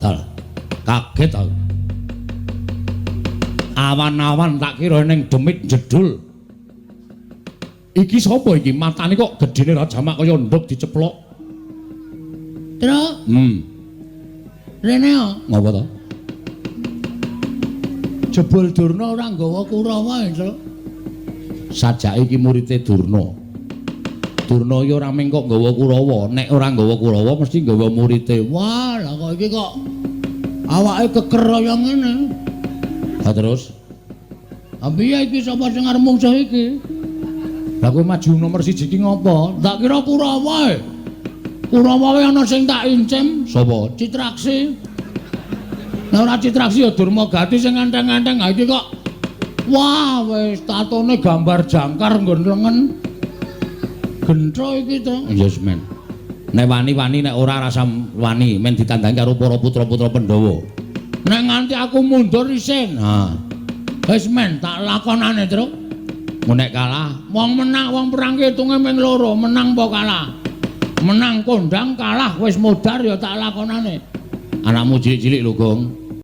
Dal. Kaget aku. Awan-awan tak kira ning demit jedul. Iki sapa iki? Matane kok gedene ra jamak kaya nduk diceplok. Truk. Rene yo. Ngopo to? Jebul Durna ora nggawa Kurawa, Truk. Sajake iki murite Durna. Durna iki ora mung kok nggawa Kurawa, nek ora nggawa Kurawa mesti nggawa murite. Wah, lah kok iki kok awake keker kaya ngene. Ha terus? Ha piye iki sapa sing arep mungsuh iki? Lah kowe maju nomor 1 iki ngopo? Tak kira Kurawa e. Kurawa wae ana sing tak incim. Sapa? Citraksi. Nek ora Citraksi ya Durmagati sing enteng-enteng. Ha iki kok wah wis tatone gambar jangkar nggon lengen. Gentho iki to. Yes men. Nek wani-wani nek ora rasa wani men ditandangi karo para putra-putra Pandhawa. Nek nganti aku mundur isin. Ha. Wis men tak lakonane, Truk. Mun nek kalah, wong menang wong perang ki hitunge ming loro, menang apa kalah. Menang kondang, kalah wis modar ya tak lakonane. Anakmu cilik-cilik lho, Gong.